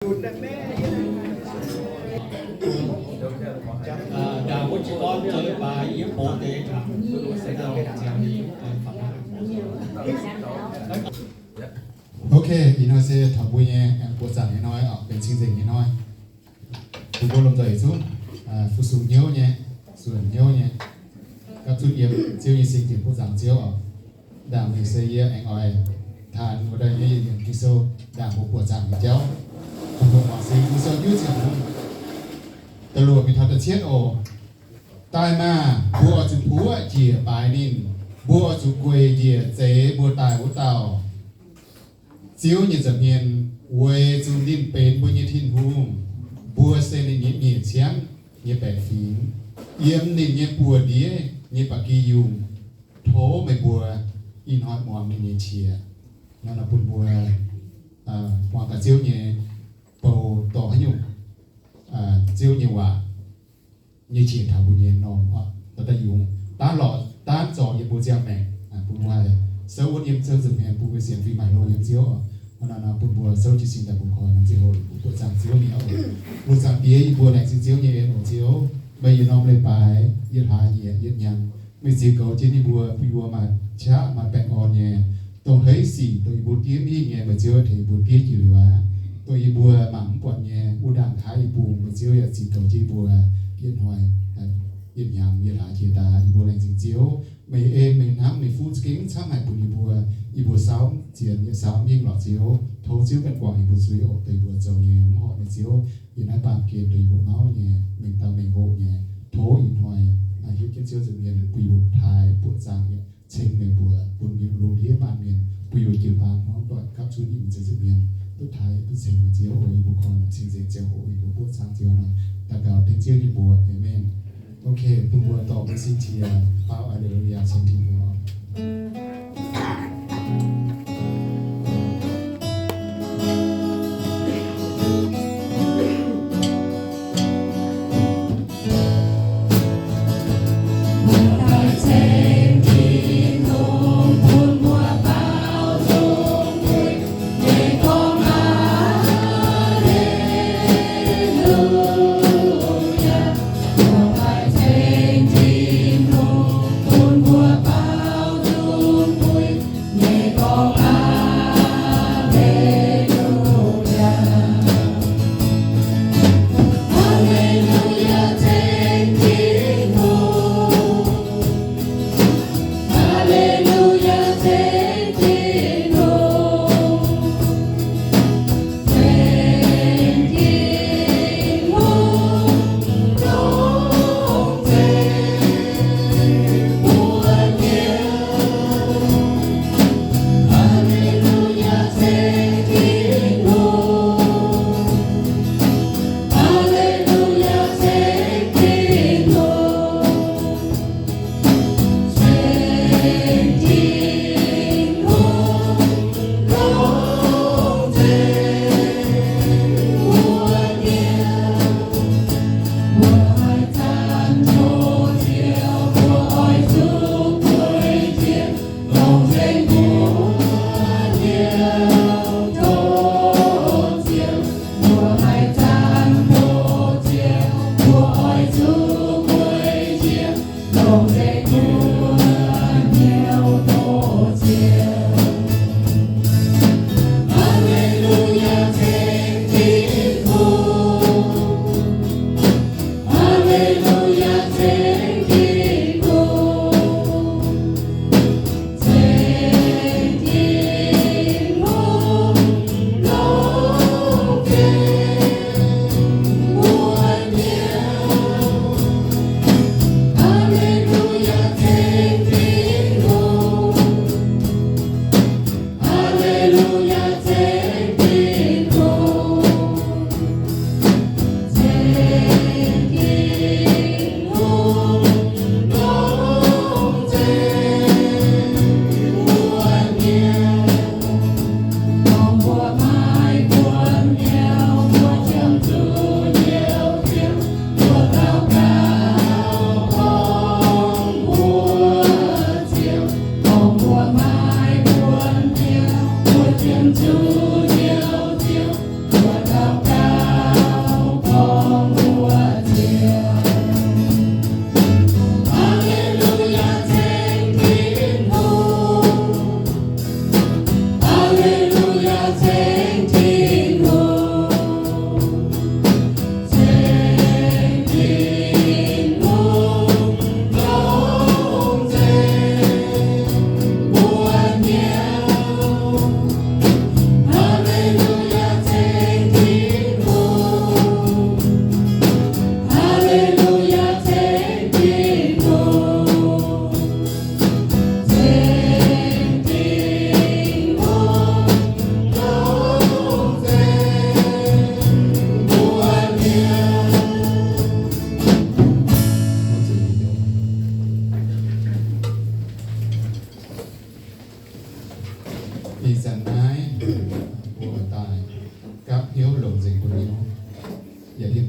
Ok, ih hnoi se taux mbuo nyei buoqc zaangc nyei hnoi oc, benx cing-nzengc nyei hnoi. Bun mbuo lomh nzoih yietc zungv fu-sux hnyouv nyei, suonc hnyouv nyei, gapv zunv yiem Ziouv nyei sing dingc buoqc zaangc Ziouv oc. Ndaangc mingh se yie aengx oix taux wuov deix nyei yietc yiemc Ging-Sou, ndaangc mbuo buoqc zaangc nyei jauv. Bun mbuo muangx sing Ging-Sou juov ziepc hmz, da'luoqc mingh taux da'cietv oc. Daaih maah! Mbuo oix zuqc puoqv njiec baaix ninh. Mbuo oix zuqc gueic njiec zeix mbuo daaih wuov dauh, Ziouv nyei nza'hmien, weic zuqc ninh benx mbuo nyei Tin-Hungh. Mbuo se ninh nyei mienh ciangv nyei baeqc fingx, yiem ninh nyei buoz-ndiev nyei ba'gi yungh. Tov meih mbuo ih hnoi muangx ninh nyei qiex. Nor bun mbuo muangx gaax Ziouv nyei bou dorh haaix nyungc Ziouv nyei waac nyei qiex taux mbuo nyei norm da'da'yungz, daanv lorz daanv zorc yiem mbuo ziangh maengc. Bun mbuo haih souv wuonv yiem Ziouv nza'hmien, bun mbuo sienx fim maaih hlo yiem Ziouv. Hnangv naaic nor bun mbuo souv jiez sin daaih bun koi norm ziangh hoc bun buoqc zaangc Ziouv mi'aqv oc. Lungh zaangc Diex, yie mbuo laengz zingh Ziouv nyei en oc Ziouv. Meih yietc norm leiz-baaix, yietc hlaax nyieqc, yietc hnyangx, meih ziux goux jienv yie mbuo, bun yie mbuo maaih qaqv maaih baengh orn nyei, dongh haaix sic dongh yie mbuo diev mingh nyei, meih Ziouv tengx yie mbuo diev jiex liuz aqv. Dongh yie mbuo mangc mv buatc nyei, wuov ndaangc kaav yie mbuo, meih Ziouv yaac ziux goux jienv yie mbuo. Yietc hnoi, yietc hnyangx, yietc hlaax jiex daaih, yie mbuo laengz zingh Ziouv. Meih en, meih hnamv, meih fuqv za'gengh camv haic bun yie mbuo. Yie mbuo saauv zienx, yaac saauv mingh lorqc Ziouv. Tov Ziouv ganh guangc yie mbuo zuiz oc, dongh yie mbuo zoux nyei mv horpc meih Ziouv. Yie naaiv baamh gen dongh yie mbuo mauv nyei, mengh dauh mengh hoqc nyei. Tov ih hnoi hiuv jienv Ziouv nza'hmien bun yie mbuo taaih buoqc zaangc nyei ceng meih mbuo, bun mienh lungh ndiev baamh mienh, bun yie mbuo jiu-baang hmuangv doic gapv zunv yie mbuo nza'hmien duqv taaih duqv ceng meih Ziouv oc. Yie mbuo koi cing-nzengc ziangh hoc yie mbuo buoqc zaangc Ziouv nor, daux gaux dengv Ziouv nyei mbuox. Aamen. Ok, bun mbuo dorh mbuo sin qiex baaux aa^le^lu^yaa ceng Tin-Hungh oc.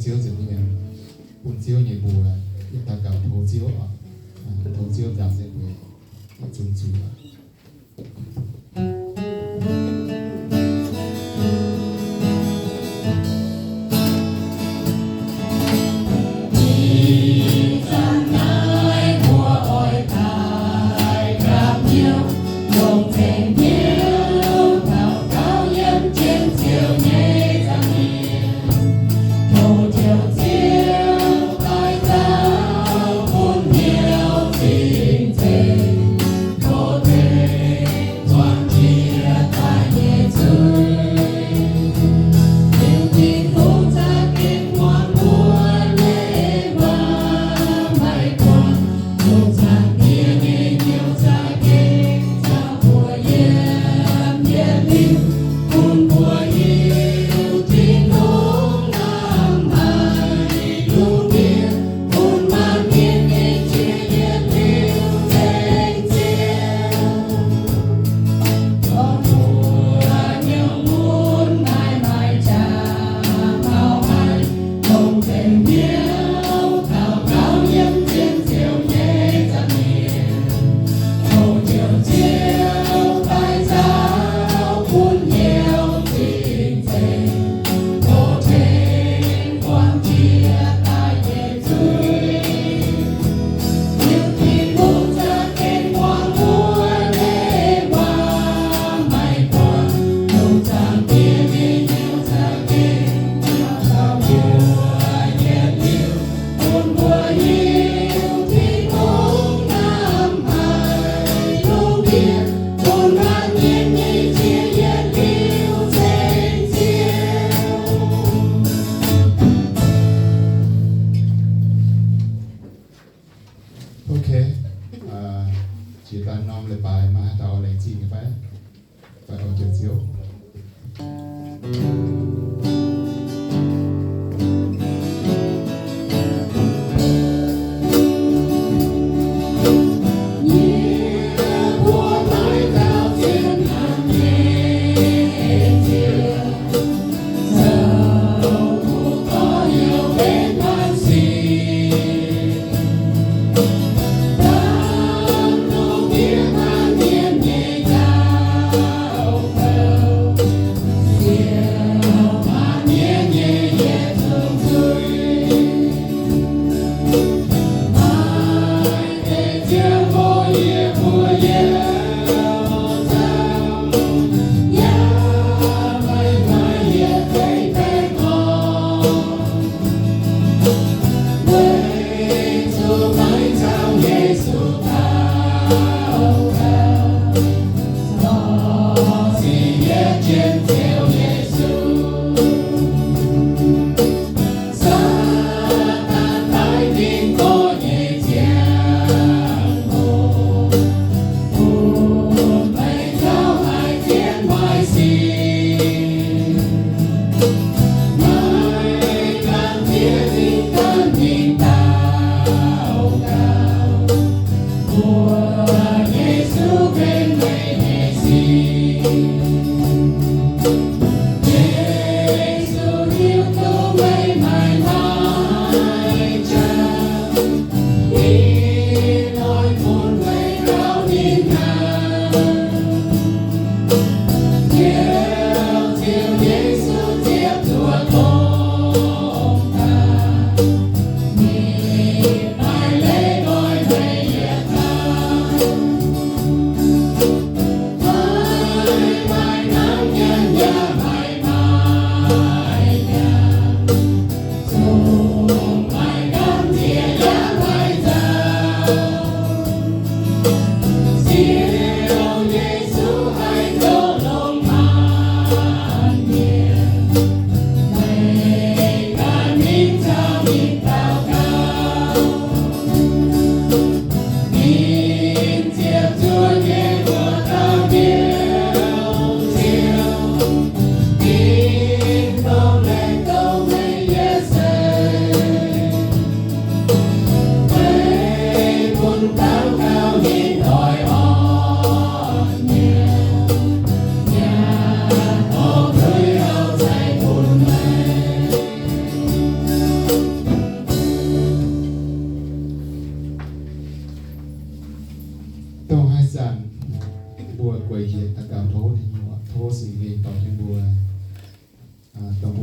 Ziouv nzengc nyei, bun Ziouv nyei mbuox yietc daux gaux tov Ziouv oc. Tov Ziouv nzaaux nzengc mbuo yietc zungv zuiz.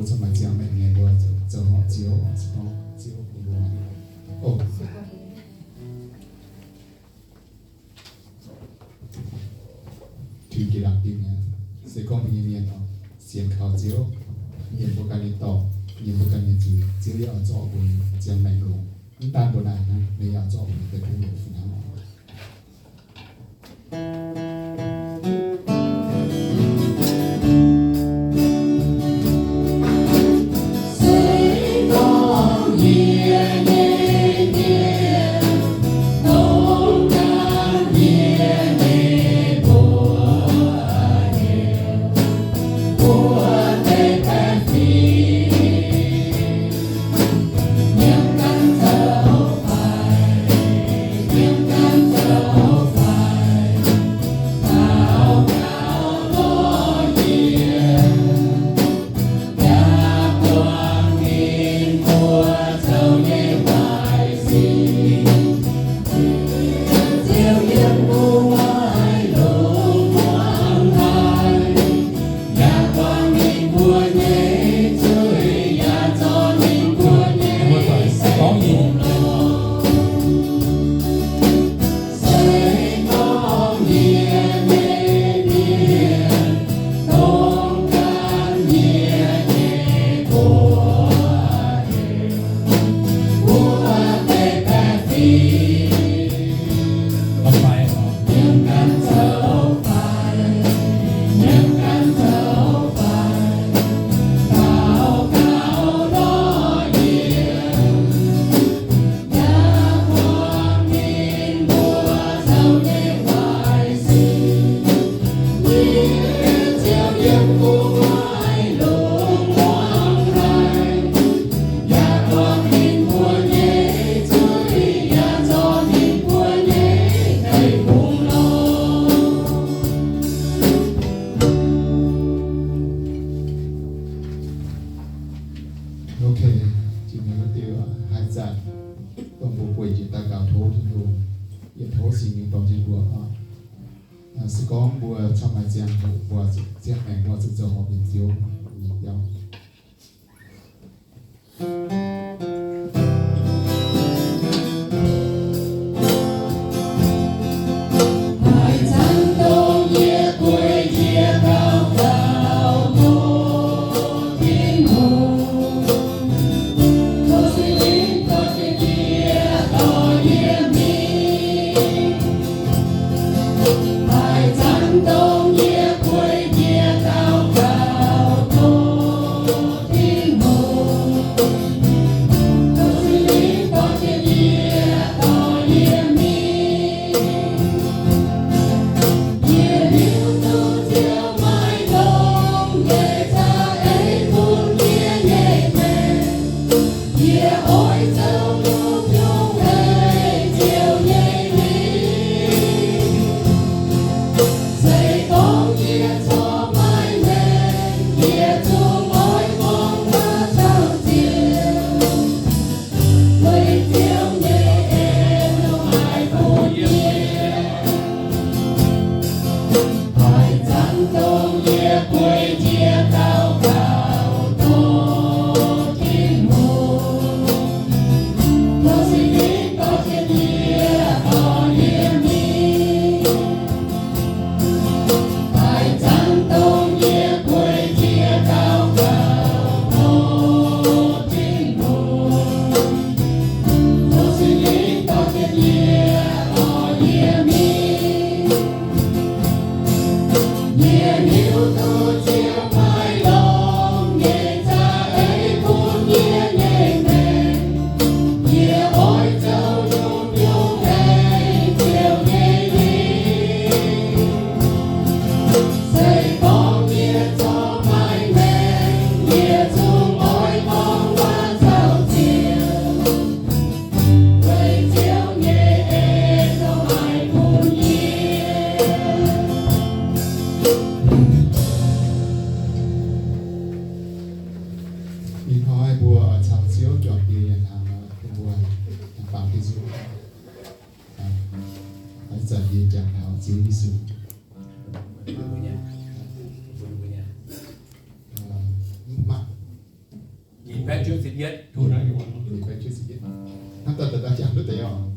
Cong-mengh ziangh maengc nyei mbuo zoux horpc Ziouv, se gorngv Ziouv bun mbuo. O, tuix jiex laangz dingh aqv. Se gorngv mbuo nyei mienh oc, sienx kaux Ziouv, mienh mbuo ganh nyei dorngx, mienh mbuo ganh nyei zuiz, Ziouv yaac oix zorc mbuo nyei ziangh maengc longx. Mv daan mbuo naaic hnangv, ninh yaac zorc mbuo nyei deic-bung longx fih hnangv. Ok, jiex mi'aqv, diuh haaix zanc dongh mbuo bueix jiex daux gaux tov Tin-Hungh, yietc tov Singx Lingh dorh jienv mbuo oc. Se gorngv mbuo camv haic ziangh hoc mbuo ziangh maengc mbuo zuqc zoux horpc nyei Ziouv nyei jauv. Ih hnoi mbuo oix caux Ziouv juangc diuh nyanc hnaangx, mbuo baaux diuh nzuqc, oix zanc yie jangx taux Ziouv Yesu. Mv maaih. Baeqv juov ziepc yietv, hnangv daaih daaih jangx duqv deix oc.